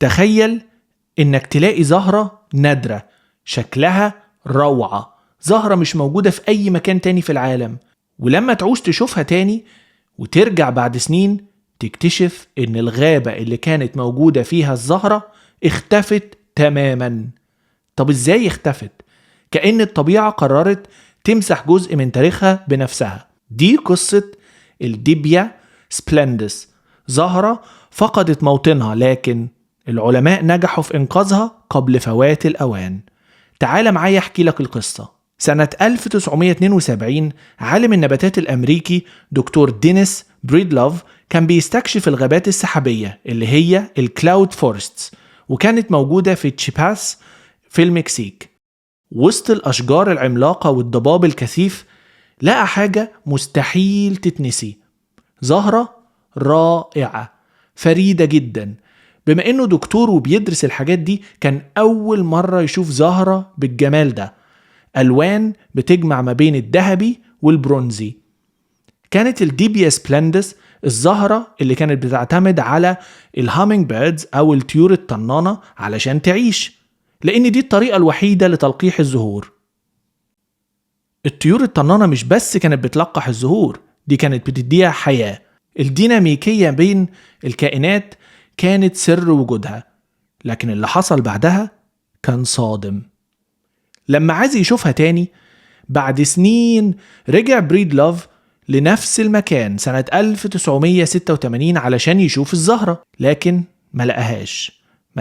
تخيل إنك تلاقي زهرة نادرة شكلها روعة، زهرة مش موجودة في أي مكان تاني في العالم، ولما تعوز تشوفها تاني وترجع بعد سنين تكتشف إن الغابة اللي كانت موجودة فيها الزهرة اختفت تماما. طب إزاي اختفت؟ كأن الطبيعة قررت تمسح جزء من تاريخها بنفسها. دي قصة ال Deppia splendens، زهرة فقدت موطنها لكن العلماء نجحوا في إنقاذها قبل فوات الأوان. تعال معايا أحكي لك القصة. سنة 1972 عالم النباتات الأمريكي دكتور دينيس بريدلاف كان بيستكشف الغابات السحابية اللي هي ال cloud forests، وكانت موجودة في تشيباس في المكسيك. وسط الأشجار العملاقة والضباب الكثيف لقى حاجة مستحيل تتنسي، زهرة رائعة فريدة جدا. بما انه دكتور وبيدرس الحاجات دي كان اول مرة يشوف زهرة بالجمال ده، الوان بتجمع ما بين الذهبي والبرونزي. كانت ال Deppia splendens الزهرة اللي كانت بتعتمد على ال hummingbirds او الطيور الطنانة علشان تعيش، لان دي الطريقة الوحيدة لتلقيح الزهور. الطيور الطنانة مش بس كانت بتلقح الزهور، دي كانت بتديها حياة. الديناميكية بين الكائنات كانت سر وجودها، لكن اللي حصل بعدها كان صادم. لما عايز يشوفها تاني بعد سنين رجع بريدلاف لنفس المكان سنة 1986 علشان يشوف الزهرة، لكن ما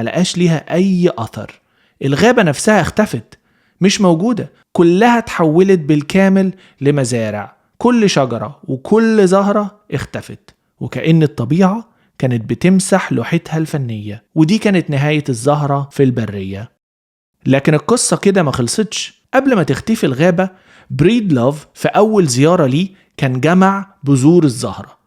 لقاش ليها أي أثر. الغابة نفسها اختفت، مش موجودة، كلها اتحولت بالكامل لمزارع. كل شجرة وكل زهرة اختفت، وكأن الطبيعة كانت بتمسح لوحتها الفنية. ودي كانت نهاية الزهرة في البرية. لكن القصة كده ما خلصتش. قبل ما تختفي الغابة، بريدلاف في أول زيارة ليه كان جمع بذور الزهرة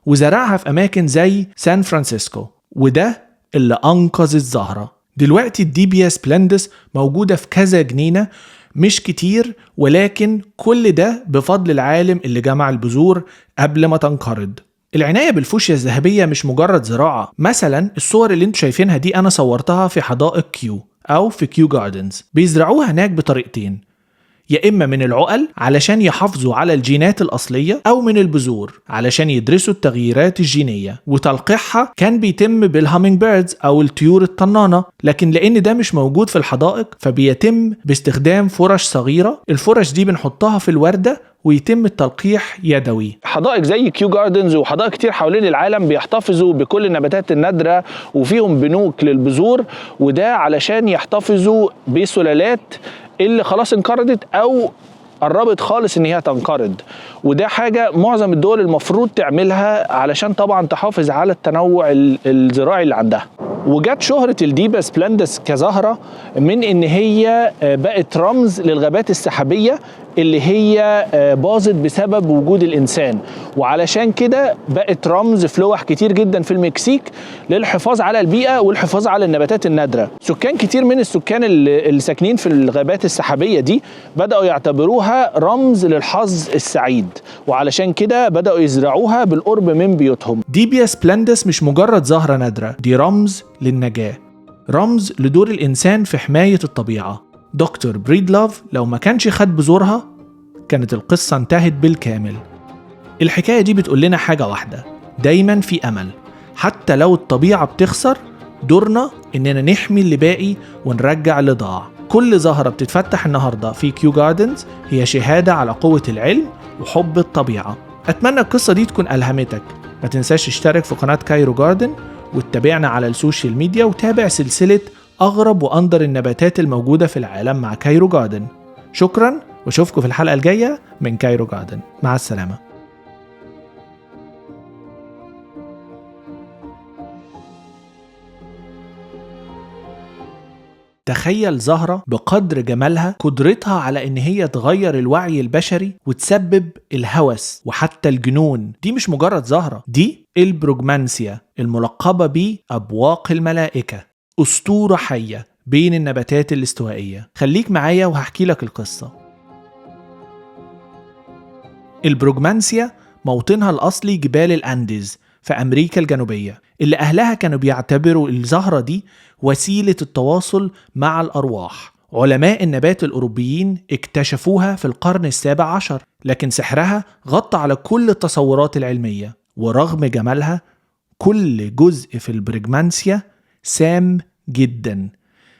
وزرعها في أماكن زي سان فرانسيسكو، وده اللي أنقذ الزهرة. دلوقتي ال Deppia splendens موجودة في كذا جنينة، مش كتير، ولكن كل ده بفضل العالم اللي جمع البذور قبل ما تنقرض. العناية بالفوشيا الذهبية مش مجرد زراعة. مثلا الصور اللي انتوا شايفينها دي أنا صورتها في حدائق كيو أو في Kew Gardens. بيزرعوها هناك بطريقتين، يا إما من العقل علشان يحافظوا على الجينات الأصلية، أو من البذور علشان يدرسوا التغييرات الجينية. وتلقيحها كان بيتم بال hummingbirds أو الطيور الطنانة، لكن لأن ده مش موجود في الحدائق فبيتم باستخدام فرش صغيرة. الفرش دي بنحطها في الوردة ويتم التلقيح يدوي. حدائق زي Kew Gardens وحدائق كتير حوالين العالم بيحتفظوا بكل النباتات النادرة وفيهم بنوك للبذور، وده علشان يحتفظوا بسلالات اللي خلاص انقرضت او قربت خالص ان هي تنقرض. وده حاجة معظم الدول المفروض تعملها علشان طبعا تحافظ على التنوع الزراعي اللي عندها. وجت شهرة ال Deppia splendens كزهرة من ان هي بقت رمز للغابات السحابية اللي هي باظت بسبب وجود الإنسان، وعلشان كده بقت رمز في لوح كتير جدا في المكسيك للحفاظ على البيئة والحفاظ على النباتات النادرة. سكان كتير من السكان اللي ساكنين في الغابات السحابية دي بدأوا يعتبروها رمز للحظ السعيد، وعلشان كده بدأوا يزرعوها بالقرب من بيوتهم. Deppia splendens مش مجرد زهرة نادرة، دي رمز للنجاة، رمز لدور الإنسان في حماية الطبيعة. دكتور بريدلاف لو ما كانش خد بذورها كانت القصة انتهت بالكامل. الحكاية دي بتقول لنا حاجة واحدة، دايما في أمل، حتى لو الطبيعة بتخسر. دورنا إننا نحمي اللي باقي ونرجع اللي ضاع. كل زهرة بتتفتح النهاردة في Kew Gardens هي شهادة على قوة العلم وحب الطبيعة. أتمنى القصة دي تكون ألهمتك. ما تنساش تشترك في قناة Cairo Garden وتتابعنا على ال social media، وتابع سلسلة أغرب وأندر النباتات الموجودة في العالم مع Cairo Garden. شكرا، واشوفكم في الحلقة الجاية من Cairo Garden. مع السلامة. تخيل زهرة بقدر جمالها، قدرتها على إن هي تغير الوعي البشري وتسبب الهوس وحتى الجنون. دي مش مجرد زهرة، دي البروجمانسيا الملقبة بأبواق الملائكة، أسطورة حية بين النباتات الاستوائية. خليك معايا وهحكي لك القصة. البروجمانسيا موطنها الأصلي جبال الأنديز في أمريكا الجنوبية. اللي أهلها كانوا بيعتبروا الزهرة دي وسيلة التواصل مع الأرواح. علماء النبات الأوروبيين اكتشفوها في القرن السابع عشر، لكن سحرها غطى على كل التصورات العلمية. ورغم جمالها، كل جزء في البرجمانسيا سام جدا،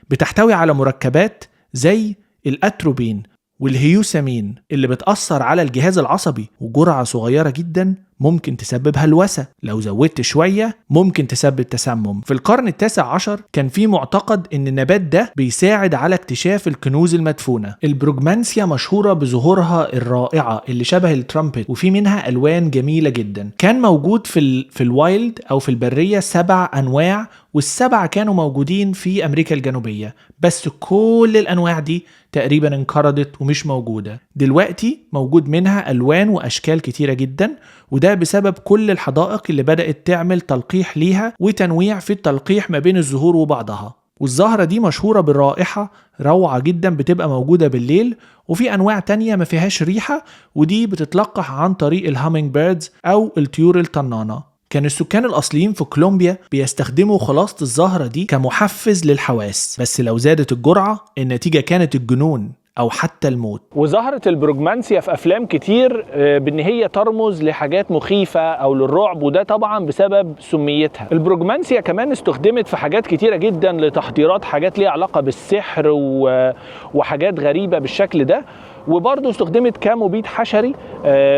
بتحتوي على مركبات زي الأتروبين والهيوسامين اللي بتأثر على الجهاز العصبي، وجرعة صغيرة جدا ممكن تسبب هلوسة، لو زودت شوية ممكن تسبب تسمم. في القرن التاسع عشر كان في معتقد ان النبات ده بيساعد على اكتشاف الكنوز المدفونة. البروجمانسيا مشهورة بظهورها الرائعة اللي شبه الترامبت، وفي منها ألوان جميلة جدا. كان موجود في ال wild أو في البرية 7 أنواع، وال7 كانوا موجودين في أمريكا الجنوبية، بس كل الأنواع دي تقريبا انقرضت ومش موجودة دلوقتي. موجود منها ألوان وأشكال كتيرة جدا، وده بسبب كل الحدائق اللي بدأت تعمل تلقيح ليها وتنويع في التلقيح ما بين الزهور وبعضها. والزهرة دي مشهورة بالرائحة روعة جدا، بتبقى موجودة بالليل، وفي أنواع تانية ما فيهاش ريحة، ودي بتتلقح عن طريق ال hummingbirds أو الطيور الطنانة. كان السكان الأصليين في كولومبيا بيستخدموا خلاصة الزهرة دي كمحفز للحواس، بس لو زادت الجرعة النتيجة كانت الجنون أو حتى الموت. وظهرت البروجمانسيا في أفلام كتير بأن هي ترمز لحاجات مخيفة أو للرعب، وده طبعا بسبب سميتها. البروجمانسيا كمان استخدمت في حاجات كتيرة جدا لتحضيرات حاجات ليها علاقة بالسحر وحاجات غريبة بالشكل ده، وبرضه استخدمت كمبيد حشري،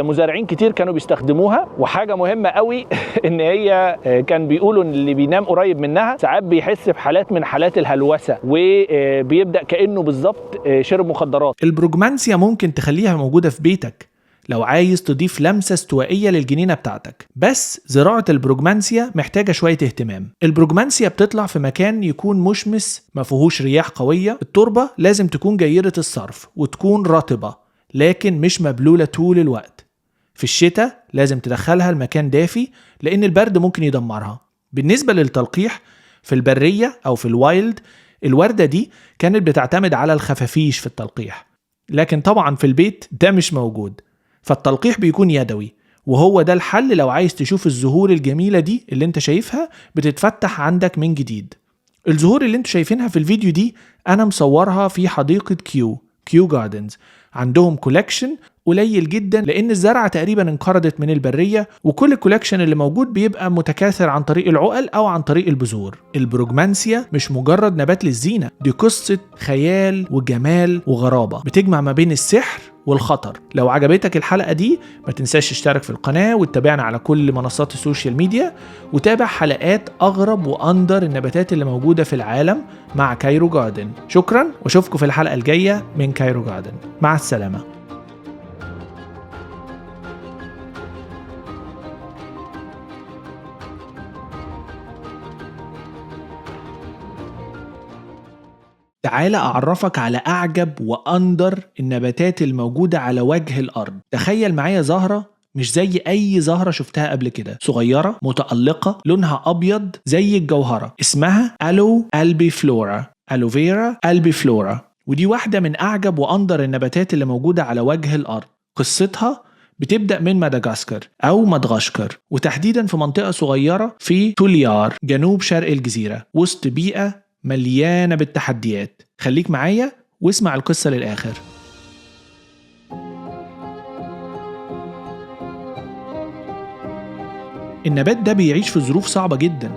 مزارعين كتير كانوا بيستخدموها. وحاجة مهمة قوي ان هي كان بيقولوا ان اللي بينام قريب منها ساعات بيحس بحالات من حالات الهلوسة، وبيبدأ كأنه بالظبط شرب مخدرات. البروجمانسيا ممكن تخليها موجودة في بيتك لو عايز تضيف لمسة استوائية للجنينة بتاعتك، بس زراعة البروجمانسيا محتاجة شوية اهتمام. البروجمانسيا بتطلع في مكان يكون مشمس، ما فيهوش رياح قوية. التربة لازم تكون جيدة الصرف وتكون رطبة، لكن مش مبلولة طول الوقت. في الشتاء لازم تدخلها المكان دافي لأن البرد ممكن يدمرها. بالنسبة للتلقيح في البرية أو في ال wild، الوردة دي كانت بتعتمد على الخفافيش في التلقيح، لكن طبعا في البيت ده مش موجود، فالتلقيح بيكون يدوي، وهو ده الحل لو عايز تشوف الزهور الجميلة دي اللي انت شايفها بتتفتح عندك من جديد. الزهور اللي انتوا شايفينها في الفيديو دي انا مصورها في حديقة Kew Gardens. عندهم collection قليل جدا لان الزرعة تقريبا انقرضت من البرية، وكل ال collection اللي موجود بيبقى متكاثر عن طريق العقل او عن طريق البذور. البروجمانسيا مش مجرد نبات للزينة، دي قصة خيال وجمال وغرابة بتجمع ما بين السحر والخطر. لو عجبتك الحلقة دي ما تنساش تشترك في القناة وتتابعنا على كل منصات ال social media، وتابع حلقات أغرب وأندر النباتات اللي موجودة في العالم مع Cairo Garden. شكرا، واشوفكم في الحلقة الجاية من Cairo Garden. مع السلامة. تعالى أعرفك على أعجب وأندر النباتات الموجودة على وجه الأرض. تخيل معايا زهرة مش زي أي زهرة شفتها قبل كده، صغيرة متألقة، لونها أبيض زي الجوهرة، اسمها Aloe albiflora، Aloe vera albiflora، ودي واحدة من أعجب وأندر النباتات اللي موجودة على وجه الأرض. قصتها بتبدأ من مدغشقر أو مدغشقر، وتحديدا في منطقة صغيرة في توليار جنوب شرق الجزيرة، وسط بيئة مليانة بالتحديات. خليك معايا واسمع القصة للآخر. النبات ده بيعيش في ظروف صعبة جدا،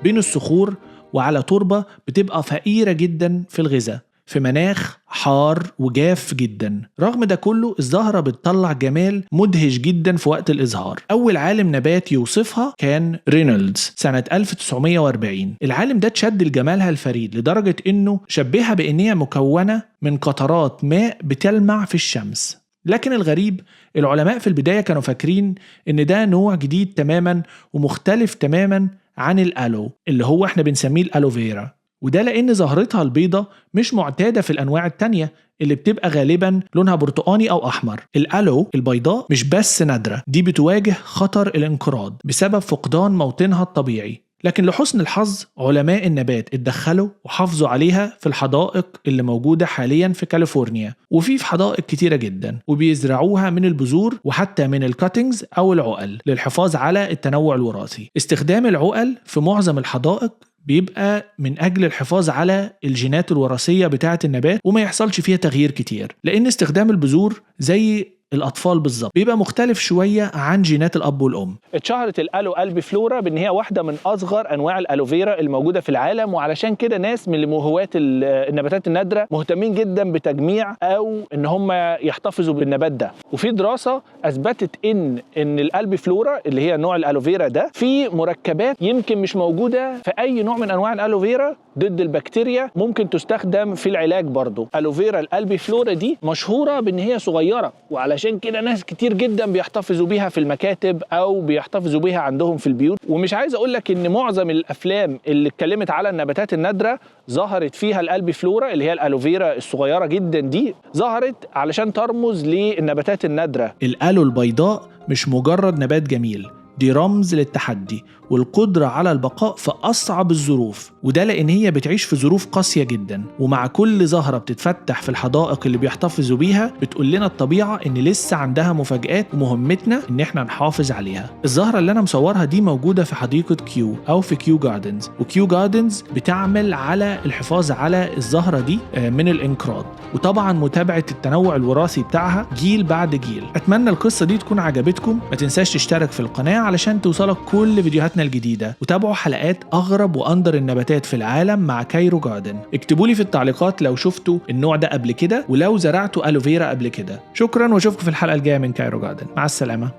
بين الصخور وعلى تربة بتبقى فقيرة جدا في الغذاء، في مناخ حار وجاف جدا. رغم ده كله الزهرة بتطلع جمال مدهش جدا في وقت الإزهار. أول عالم نبات يوصفها كان رينولدز سنة 1940. العالم ده اتشد لجمالها الفريد لدرجة إنه شبهها بإنها مكونة من قطرات ماء بتلمع في الشمس. لكن الغريب العلماء في البداية كانوا فاكرين إن ده نوع جديد تماما ومختلف تماما عن ال aloe اللي هو احنا بنسميه الألوفيرا، وده لأن زهرتها البيضة مش معتادة في الأنواع التانية اللي بتبقى غالبا لونها برتقاني أو أحمر. ال aloe البيضاء مش بس نادرة، دي بتواجه خطر الانقراض بسبب فقدان موطنها الطبيعي. لكن لحسن الحظ علماء النبات اتدخلوا وحافظوا عليها في الحدائق اللي موجودة حاليا في كاليفورنيا، وفي حدائق كتيرة جدا، وبيزرعوها من البذور وحتى من ال cuttings أو العقل للحفاظ على التنوع الوراثي. استخدام العقل في معظم الحدائق بيبقى من أجل الحفاظ على الجينات الوراثية بتاعة النبات وما يحصلش فيها تغيير كتير، لأن استخدام البذور زي الأطفال بالظبط بيبقى مختلف شوية عن جينات الأب والأم. اتشهرت ال Aloe albiflora بأن هي واحدة من أصغر أنواع الألوفيرا الموجودة في العالم، وعلشان كده ناس من هواة النباتات النادرة مهتمين جدا بتجميع أو إن هم يحتفظوا بالنبات ده. وفي دراسة أثبتت إن ال albiflora اللي هي نوع الألوفيرا ده في مركبات يمكن مش موجودة في أي نوع من أنواع الألوفيرا ضد البكتيريا، ممكن تستخدم في العلاج برضو. Aloe vera ال albiflora دي مشهورة بأن هي صغيرة، وعلشان كده ناس كتير جدا بيحتفظوا بيها في المكاتب او بيحتفظوا بيها عندهم في البيوت. ومش عايز اقول لك ان معظم الافلام اللي اتكلمت على النباتات النادرة ظهرت فيها ال albiflora اللي هي الالوفيرا الصغيرة جدا دي، ظهرت علشان ترمز للنباتات النادرة. ال aloe البيضاء مش مجرد نبات جميل، دي رمز للتحدي والقدرة على البقاء في أصعب الظروف، وده لأن هي بتعيش في ظروف قاسية جدا. ومع كل زهرة بتتفتح في الحدائق اللي بيحتفظوا بيها بتقول لنا الطبيعة إن لسه عندها مفاجآت، ومهمتنا إن إحنا نحافظ عليها. الزهرة اللي أنا مصورها دي موجودة في حديقة كيو أو في Kew Gardens، و Kew Gardens بتعمل على الحفاظ على الزهرة دي من الانقراض، وطبعا متابعة التنوع الوراثي بتاعها جيل بعد جيل. أتمنى القصة دي تكون عجبتكم، ما تنساش تشترك في القناة علشان توصلك كل فيديوهاتنا الجديدة، وتابعوا حلقات أغرب وأندر النباتات في العالم مع Cairo Garden. اكتبوا لي في التعليقات لو شفتوا النوع ده قبل كده ولو زرعتوا aloe vera قبل كده. شكرا، واشوفكم في الحلقة الجاية من Cairo Garden. مع السلامة.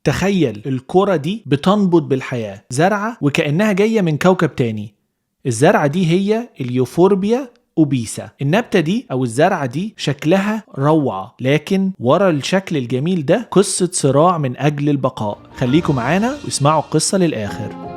تخيل الكرة دي بتنبض بالحياة، زرعة وكأنها جاية من كوكب تاني. الزرعة دي هي ال Euphorbia obesa. النبتة دي أو الزرعة دي شكلها روعة، لكن ورا الشكل الجميل ده قصة صراع من أجل البقاء. خليكم معانا واسمعوا القصة للآخر.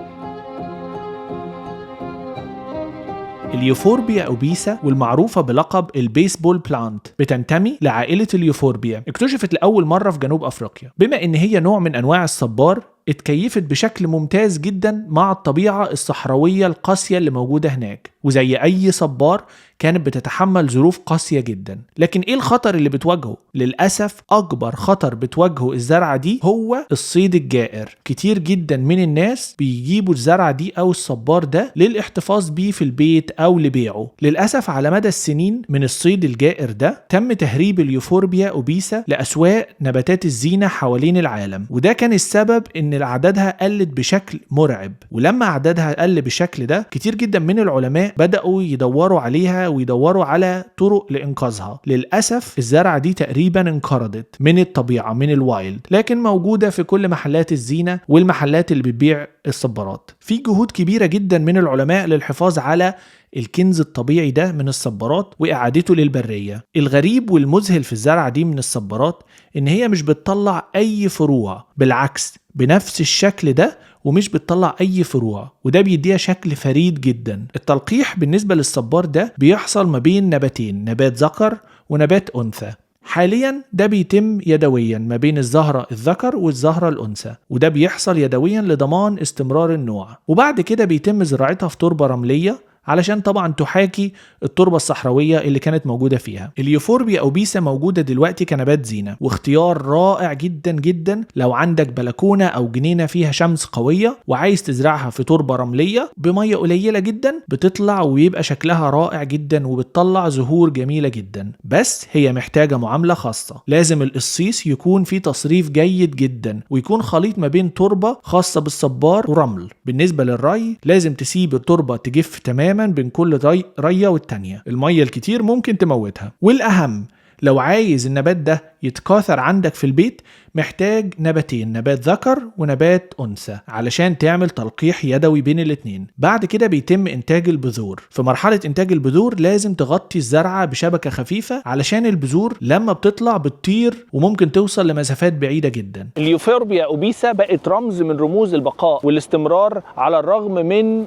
ال Euphorbia obesa والمعروفة بلقب ال baseball plant بتنتمي لعائلة اليوفوربيا. اكتشفت لأول مرة في جنوب أفريقيا. بما إن هي نوع من أنواع الصبار اتكيفت بشكل ممتاز جدا مع الطبيعة الصحراوية القاسية اللي موجودة هناك، وزي أي صبار كانت بتتحمل ظروف قاسية جدا. لكن إيه الخطر اللي بتواجهه؟ للأسف أكبر خطر بتواجهه الزرعة دي هو الصيد الجائر. كتير جدا من الناس بيجيبوا الزرعة دي أو الصبار ده للاحتفاظ بيه في البيت أو لبيعه. للأسف على مدى السنين من الصيد الجائر ده تم تهريب ال Euphorbia obesa لأسواق نباتات الزينة حوالين العالم، وده كان السبب إن أعدادها قلت بشكل مرعب. ولما أعدادها قل بالشكل ده كتير جدا من العلماء بدأوا يدوروا عليها ويدوروا على طرق لإنقاذها. للأسف الزرعة دي تقريبا انقرضت من الطبيعة من ال wild، لكن موجودة في كل محلات الزينة والمحلات اللي بتبيع الصبارات. في جهود كبيرة جدا من العلماء للحفاظ على الكنز الطبيعي ده من الصبارات وإعادته للبرية. الغريب والمذهل في الزرعة دي من الصبارات إن هي مش بتطلع أي فروع، بالعكس بنفس الشكل ده ومش بتطلع أي فروع، وده بيديها شكل فريد جدا. التلقيح بالنسبة للصبار ده بيحصل ما بين نباتين، نبات ذكر ونبات أنثى. حاليا ده بيتم يدويا ما بين الزهرة الذكر والزهرة الأنثى، وده بيحصل يدويا لضمان استمرار النوع. وبعد كده بيتم زراعتها في تربة رملية علشان طبعا تحاكي التربة الصحراوية اللي كانت موجودة فيها. ال Euphorbia obesa موجودة دلوقتي كنبات زينة، واختيار رائع جدا جدا لو عندك بلكونة أو جنينة فيها شمس قوية وعايز تزرعها في تربة رملية بمية قليلة جدا، بتطلع ويبقى شكلها رائع جدا وبتطلع زهور جميلة جدا. بس هي محتاجة معاملة خاصة، لازم القصيص يكون فيه تصريف جيد جدا ويكون خليط ما بين تربة خاصة بالصبار ورمل. بالنسبة للري لازم تسيب التربة تجف تماما بين كل رية والتانية، المية الكتير ممكن تموتها. والأهم لو عايز النبات ده يتكاثر عندك في البيت محتاج نباتين، نبات ذكر ونبات أنثى، علشان تعمل تلقيح يدوي بين الاتنين. بعد كده بيتم إنتاج البذور. في مرحلة إنتاج البذور لازم تغطي الزرعة بشبكة خفيفة علشان البذور لما بتطلع بتطير وممكن توصل لمسافات بعيدة جدا. ال Euphorbia obesa بقت رمز من رموز البقاء والاستمرار على الرغم من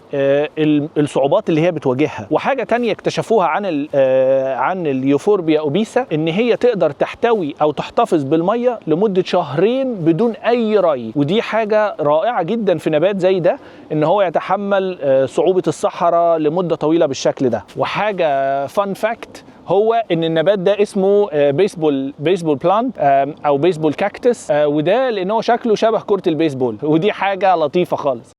الصعوبات اللي هي بتواجهها. وحاجة تانية اكتشفوها عن ال Euphorbia obesa ان هي تقدر تحتوي او تحتفظ بالمية لمدة شهرين بدون اي ري، ودي حاجة رائعة جدا في نبات زي ده ان هو يتحمل صعوبة الصحراء لمدة طويلة بالشكل ده. وحاجة fun fact هو ان النبات ده اسمه baseball plant او baseball cactus، وده لان هو شكله شبه كرة البيسبول، ودي حاجة لطيفة خالص.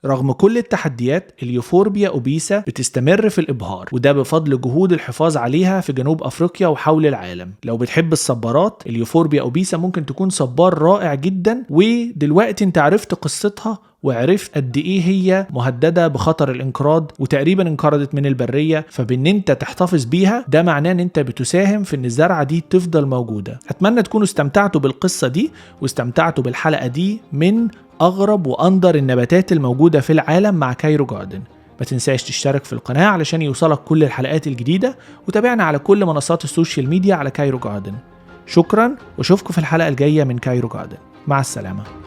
رغم كل التحديات ال Euphorbia obesa بتستمر في الإبهار، وده بفضل جهود الحفاظ عليها في جنوب أفريقيا وحول العالم. لو بتحب الصبارات، ال Euphorbia obesa ممكن تكون صبار رائع جدا، ودلوقتي انت عرفت قصتها وعرفت قد ايه هي مهددة بخطر الانقراض وتقريبا انقرضت من البرية. فبان انت تحتفظ بيها ده معناه ان انت بتساهم في ان الزرعة دي تفضل موجودة. اتمنى تكونوا استمتعتوا بالقصة دي واستمتعتوا بالحلقة دي من أغرب وأندر النباتات الموجودة في العالم مع Cairo Garden. ما تنساش تشترك في القناة علشان يوصلك كل الحلقات الجديدة، وتابعنا على كل منصات ال social media على Cairo Garden. شكرا، واشوفكم في الحلقة الجاية من Cairo Garden. مع السلامة.